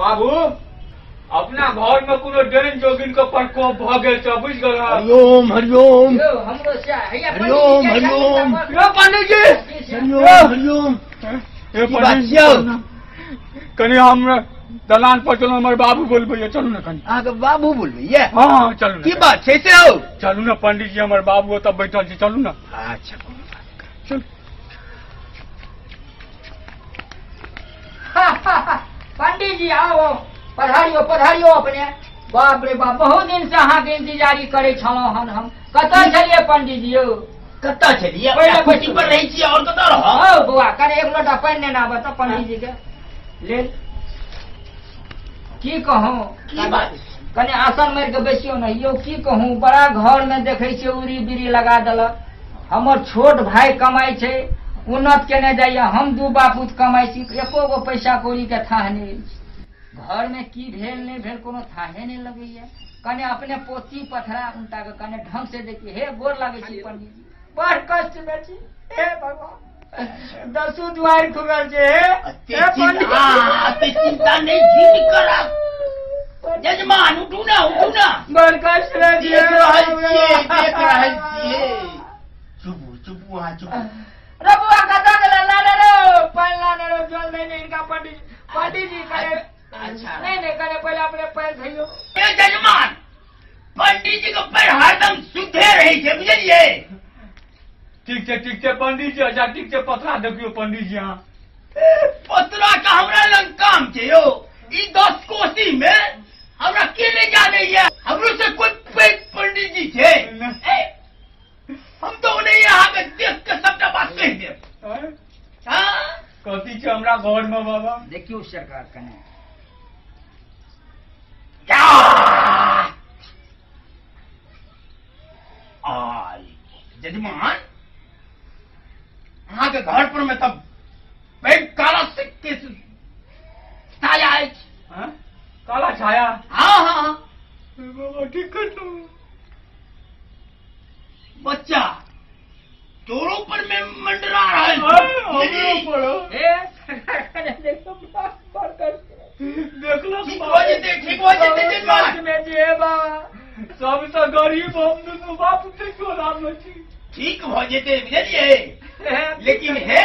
बाबू अपना घर में कोनो डेन जोगिन के प्रकोप भ गेल छै, बुझि गेल? हरिओम हरिओम हमरो हरिओम हरिओम। यो पंडित जी हरिओम हरिओम। ए पंडित जी कनी हम दलान पर चलू, हमर बाबू बोलबैया, चलू ने कनी। अहाँके बाबू बोलबैया? हाँ चलू। की बात छै से हौ? चलू ने पंडित जी, हमर बाबू ओतऽ बैठल छै, चलू ने। अच्छा चलू। पंडित जी आओ, पधारियो पधारियो अपने। बाप रे बाप, बहुत दिन से अहाँके इंतजारी करै छलहुँ हन हम। कतऽ छलियै पंडित जी यौ? कतऽ छलियै? पहिले पर रहै छियै और कतऽ रहब? हौ बौआ, कने एक लोटा पानि नेने आबऽ तऽ पंडित जी के लेल। की कहूँ, की बात? कने आसन मारि के बैसियौ ने यौ। की कहूँ, बड़ा घर में देखै छियै उड़ी बीड़ी लगा देलक। हमर छोट भाई कमाइ छै, उन्नत केने जाइया, हम दू बापूत कमाइ छी, एको गो पैसा कौड़ी के थाह नहि अछि। घर में की भेल नहीं भेल कोनो थाहे नहीं लगैया। कने अपने पोती पथरा उनटा के कने ढंग से देखिए। हे गोर लागै छी पंडित जी, बड़ कष्ट में छी। हे भगवान, दसू दुआरि खुगल छै। हे चिंता नहीं झील करब जजमान, उठू ना उठू ना, बड़ कष्ट में छी। देख रहल छियै, देख रहल छियै। चुपू चुपू, अहाँ चुपू। रबुआ कतऽ गेलै? लाने रो पानि, लाने रो जल नहीं नहीं इनका। पंडित जी, पंडित जी कने। अच्छा नहीं नहीं, कने पहले अपने पैर धोइयो। ए जजमान, पंडित जी के पैर हरदम शुद्धे रहै छै, बुझलियै? ठीक छै ठीक छै पंडित जी। अच्छा ठीक छै, पतरा देखियो पंडित जी। अहाँ पतरा के हमरा लग काम छै यौ। ई 10 कोसी में हमरा के नहीं जाने, हमरो से कोई पैघ पंडित जी छै? हम तो नहीं अहाँके देख के सबटा बात कहि देब। हाँ कथी छै हमरा घर में बाबा? देखियो सरकार कने। जजमान, अहाँके घर पर में तब पैघ काला के छाया अछि। काला छाया? हाँ हाँ बाबा ठीक कर। बच्चा तोरो पर में मंडरा रहल। ठीक हो जेतै, ठीक हो जेतै जजमान। सबसँ गरीब हम दुनू बाप टोला छी। ठीक भऽ जेतै, बुझलियै? लेकिन हे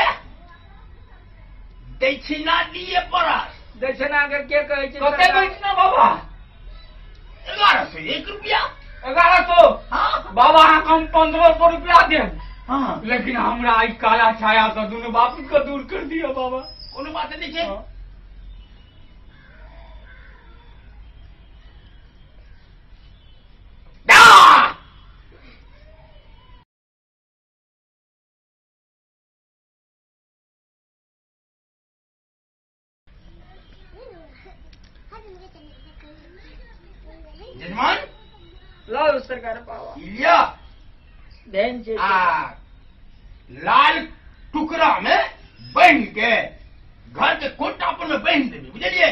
दक्षिणा दिए पड़त। दक्षिणा के के कहै छै? कते दक्षिणा बाबा? 1101 रुपया। 1100? हाँ बाबा, अहाँके हम 1500 रुपया देब। हाँ, लेकिन हमरा ई काला छाया से दुनू बाप के दूर कर दिअ बाबा। कोनो बात नहीं छै। जजमान लाओ सरकार बाबा लिया देन छै। आ लाल टुकड़ा में बांध के घर के कोटा पर में बांध देबी, बुझलियै?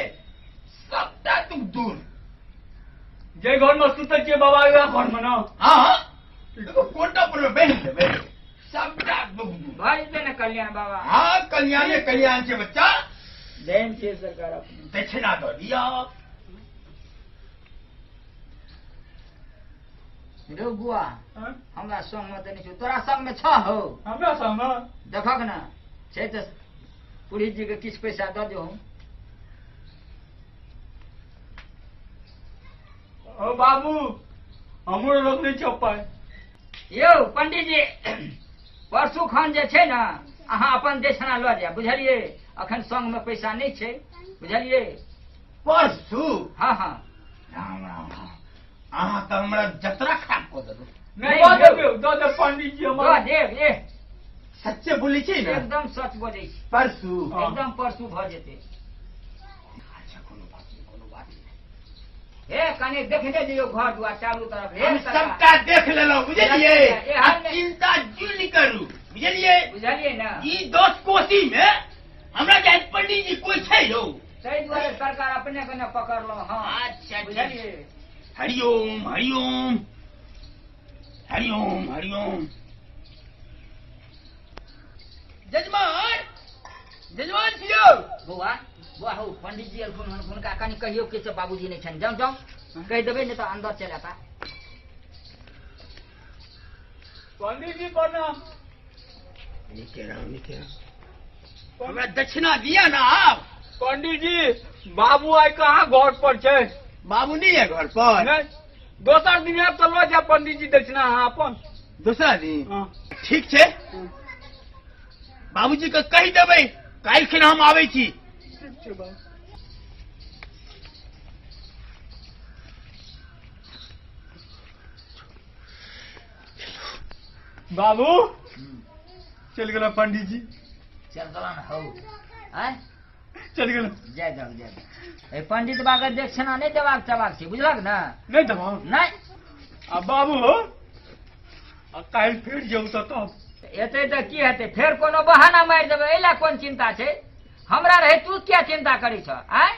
सबटा दुख दूर। जे घर में सुतै छियै बाबा, वएह घर में ना? हाँ, कोटा पर में बांध देबै, सबटा दुख दूर भऽ जेतै ने कल्याण बाबा? हाँ, कल्याणे कल्याण छै बच्चा। देन छै सरकार अपने। दक्षिणा दऽ दिअ। रो बुआ, हमरा संग में तऽ नहीं छौ, तोरा संग में छह हो? हमरा संग में देखक ना छै तऽ पुरोहित जी के किछु पैसा दऽ दियौ। ओ बाबू, हमरो लग नहीं छौ पाइ। यौ पंडित जी, परसू खन जे छै ने अहाँ अपन दक्षिणा लऽ जायब, बुझलियै? अखन संग में पैसा नहीं छै, बुझलियै? परसू? हाँ हाँ। राम राम, अहाँ तऽ हमरा जतरा खराब कऽ देलहुँ। नहि दऽ देब, दऽ देब पंडित जी हमरा। दऽ देब। ए सच्चे बोलै छी ने? एकदम सच बजै छी। परसू? एकदम परसू भऽ जेतै। अच्छा कोनो बात नहीं, कोनो बात नहीं। हे कने देखने जइयौ घर दुआर चारू तरफ। हे सबटा देख लेलहुँ, बुझलियै? चिंता जुनि करू, बुझलियै? बुझलियै ने? ई 10 कोसी में हमरा जाइत पंडित जी कोई छै यौ? ताहि दुआरे सरकार अपने के ने पकड़लहुँ। हाँ अच्छा, बुझलियै? हरिओम हरिओम हरिओम हरिओम। जजमान, जजमान छियौ बौआ। वाह पंडित जी एलखुन हन, हुनका कनि कहियो कि से बाबूजी नहि छनि। जाउ जाउ कहि देबै, नहि तऽ अंदर चलि आता। पंडित जी प्रणाम। नीके राम नीके राम। हमरा दक्षिणा दिया ना आप। पंडित जी बाबू आइ कहाँ घर पर छै? बाबू नहीं है घर पर। नहीं, दोसर दिन आयब तऽ लऽ जायब पंडित जी दक्षिणा अहाँ अपन। दोसरा दिन? हाँ। ठीक छै, बाबूजी के कहि देबै काल्हि खिन हम आबै छी। ठीक छै बाबू। बाबू चलि गेल पंडित जी। चल गेलन हौ। आँय चलि गेल। जाय दहक जाय दहक। ए पंडित बाबा दक्षिणा नहि देबाक चबाक छै, बुझलक ने? नहि देबौ। नहि। आ बाबू हो, आ काल्हि फेर जाउ तऽ तब एतै तऽ की हेतै? फेर कोनो बहाना मारि देबै, एहि लए कोन चिन्ता छै? हमरा रहे तू किया चिन्ता करै छह? आँय,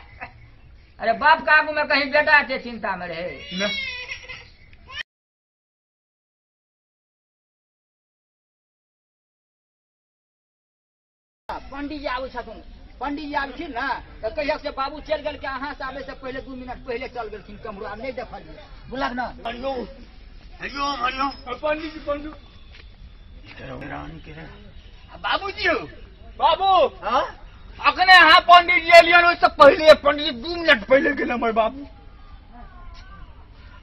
अरे बाप के आगू में कहीं बेटा एते चिन्ता में रहे? नहि। पंडित जी आबै छथुन, पंडित जी आबथिन ने तऽ कहियक से बाबू चलि गेल कि अहाँ से आबै से पहिले 2 मिनट पहिले चल गेलखिन कमरो, आब नहि देखलियै, बुझलक ने? हरिओम हरिओम हरिओम। पंडित जी पंडित बाबूजी हो। बाबू हाँ अखने अहाँ पंडित जी एलियन ओहिसँ पहिले पंडित जी 2 मिनट पहिले गेल हमर बाबू,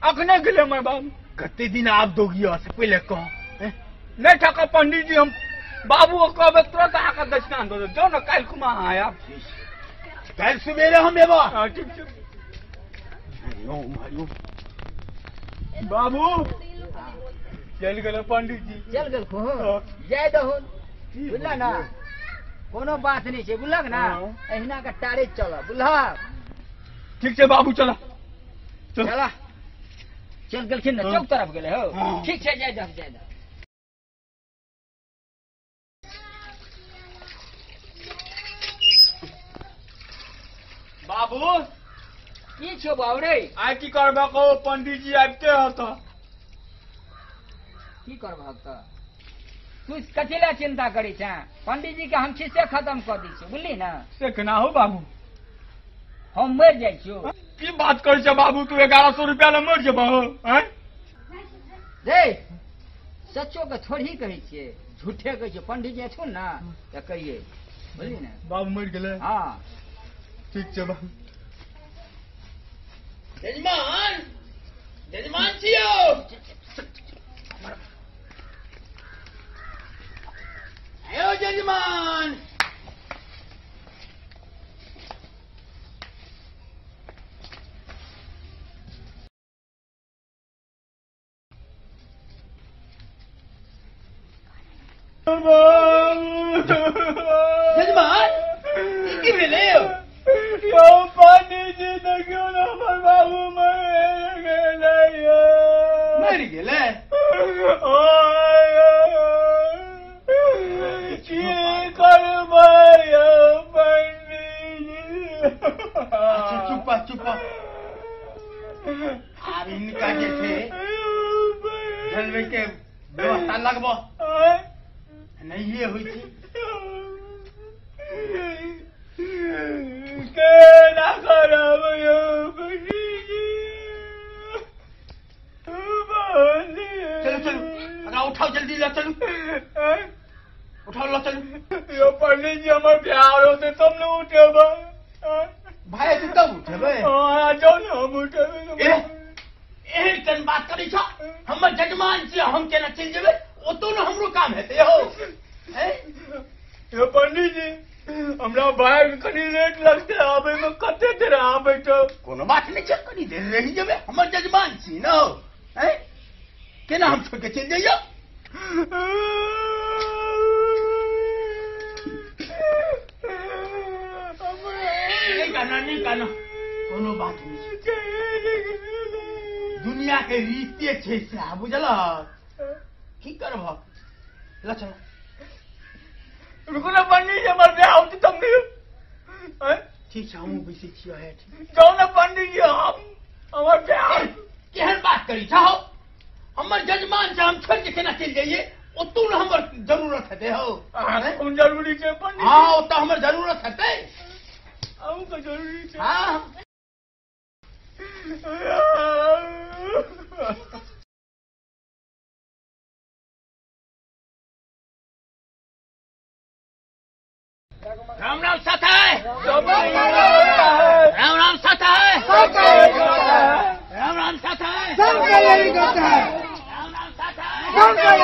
अखने गेल हमर बाबू। कते दिन आब दोगिया से पहिले कह। नहि ठकब पंडित जी, हम बाबू कहबै तुरंत अहाँके दक्षिणा दऽ देब। जाउ ने काल्हि खुमा अहाँ आयब। काल्हि सुबेरे हम एबो। हाँ ठीक छै। हरिओम हरिओम। बाबू चलि गेल पंडित जी। चल गेल खो, जाय दहुन, बुझल ने? कोनो बात नहि छै, बुझलक ने? एहिना के टारे चल, बुझलक? ठीक छै बाबू, चल चल। चल गेलखिन ने, चौक तरफ गेलै हौ। ठीक छै, जाय दहक जाय दहक। बाबू की छौ बाबू रे? आइ की करबह कहो, पंडित जी आबिते हत। की करबहक तऽ? तू कथी लए चिन्ता करै छें? पंडित जी के हम छी से खत्म कऽ दै छियौ, बुझली ने? से केना हो बाबू? हम मरि जाइ छियौ। की बात करै छह बाबू, तू 1100 रुपया लए मरि जेबह? आँय रे सच्चो के थोड़ी कहै छियै, झूठे कहै छियै। पंडित जी एथुन ने तऽ कहियै, बुझली ने? बाबू मरि गेलै? हाँ ठीक छै बाबू। जजमान जजमान छियौ। आयो जजमान। जजमान की भेलै यौ? यौ पंडित जी देखियौ ने हमर बाबू मरि गेलै यौ। मरि गेलै? की करबै यौ पंडित जी? अच्छा चुप चुप। आब हिनका जे छै जलबै के व्यवस्था लगबो नहिये होइ छै। केना करब यौ पंडित जी? चलू चलू, अगा उठाओ जल्दी, ल चलू, उठाओ ल चलू। यौ पंडित जी हमर बियाह होतै तब ने उठेबै। भाई तू तब उठेबै? हाँ जाउ ने हम उठेबै। एहन केन बात करै छह? हमर जजमान छियै, हम केना चलि जेबै? ओतौ ने हमरो काम हेतै हौ। यौ पंडित जी हमरा भाई के कनि लेट लगतै आबै में, कते देर अहाँ बैठब? कोनो बात नहि छै, कनि देर रहि जेबै, हमर जजमान छी ने हौ। केना हम छोड़ि के चलि जइयौ? नहि कहना नहि कहना, कोनो बात नहि छै, दुनिया के रीते छै सएह, बुझलक? की करबह, ल चल। रुकू ने पंडित जी हमर बियाह होतै तब ने। ठीक छै, हमहूँ बैसै छियै हेठ। जाउ ने पंडित जी, हम हमर बियाह। केहन बात करै छह हौ? हमर जजमान छै, हम छोड़ि के केना चलि जइयै? ओतौ ने हमर जरूरत हेतै हौ। कोन जरूरी छै पंडित? हाँ ओतऽ हमर जरूरत हेतै। अहूँ के जरूरी छै। हाँ। राम राम सत है, राम राम सत है, राम राम सत है, राम राम सत है, राम राम सत है, राम राम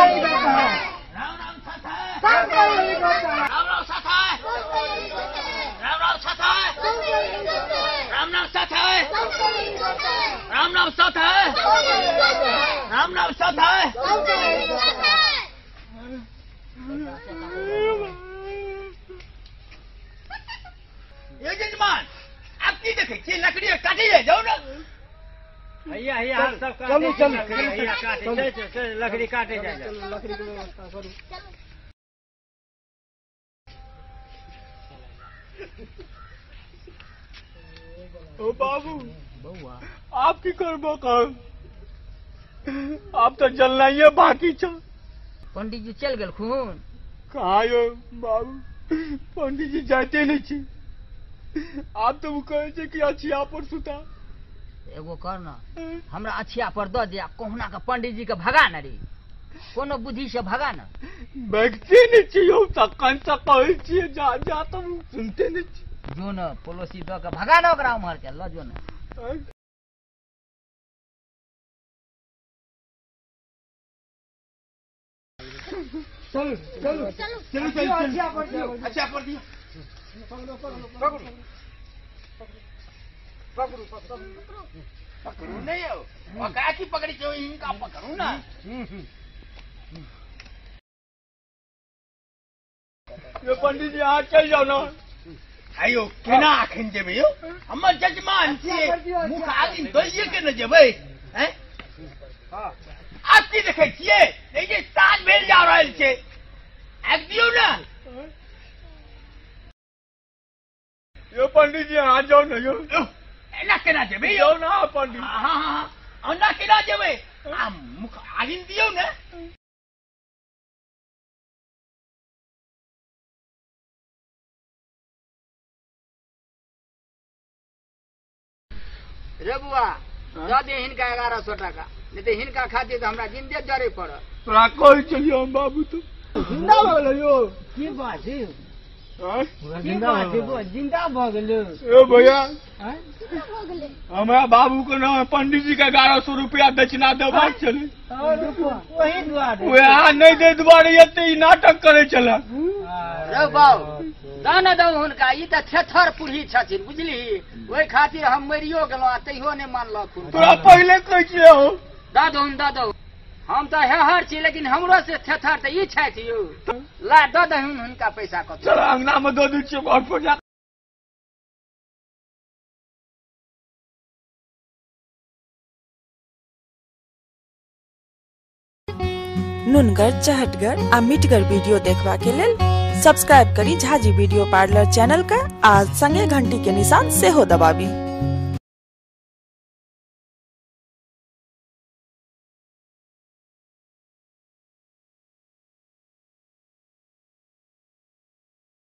सत है, राम राम सत है, राम राम सत है, राम राम सत है, राम राम सत है। ये जजमान आप की देखे छी लकड़ी काटी ले जाओ ना। भैया भैया हम सब चलू चलू चलू लकड़ी काटे जाए, लकड़ी के व्यवस्था करू। ओ बाबू बउआ आप की करबो कर, आप तो जलना ही बाकी छ। पंडित जी चल गेल खून कहाँ यो बाबू, पंडित जी जाते नहीं छी। आप तो कहे छे कि अछिया पर सुता। एगो कर न हमरा अछिया पर the they, कहुना के पंडित जी के भगा न रे, कोनो बुद्धि से भगा न। बैठते नहीं छी यौ, तखन से कहै छियै जा जा तो सुनते नहीं छी। जो न पड़ोसी the के भगा न ओकरा उम्हर के ल जो न। चलू चलू चलू चलू अछिया पर दियो, अछिया पर दियो। पकड़ो पकड़ो पकड़ो पकड़ो पकड़ो पकड़ू नहीं हो पकड़ा की पकड़ी जो इनका पकड़ू ना। ये पंडित जी आज चल जाओ ना। आयो केना अखन जेबै यौ, हमर जजमान छियै, मुख आगिन दैये के न जेबै हैं। आप की देखै छियै जे साँझ भेल जा रहल छै, आबि दियौ ना। यो पंडित जी आ जाओ ना यो, एना केना जेबै यौ ना पंडित। हाँ हाँ ओना केना जेबै, आ मुख आगिन दियौ ने। रे बुआ दऽ दे हिनका 1100 टाका, नहीं तो हिनका खातिर हमरा जिंदे जरे पड़त। तोरा कहै छलियौ हम बाबू, तू जिंदा भऽ गेलै यौ। की बात छै, जिंदा भऽ गेलै ए भैया। हमरा बाबू के नाम पंडित जी के 1100 रुपया दक्षिणा देबाक छलै, ओही दुआरे वएह नहि दै दुआरे एते ई नाटक करै छलै। रे बाबू दऽ ने दौ हुनका, ई तऽ थेथर पुरही छथिन बुझली, ओहि खातिर हम मरियो गेलहुँ आ तैयो नहि मानलक। तोरा पहिले कहै छियै हम दऽ दहुन दऽ दहुन, हम तऽ हेहर छी लेकिन हमरो से थेथर तऽ ई छथि यौ। ला दऽ दहुन हुनका पैसा कतौ। चल अंगना मे दऽ दै छियै घर पर जा। नुनगर चहटगर आ मिठगर वीडियो देखबा के लेल सब्सक्राइब करी झाजी वीडियो पार्लर चैनल का आ संगे घंटी के निशान सेहो दबाबी।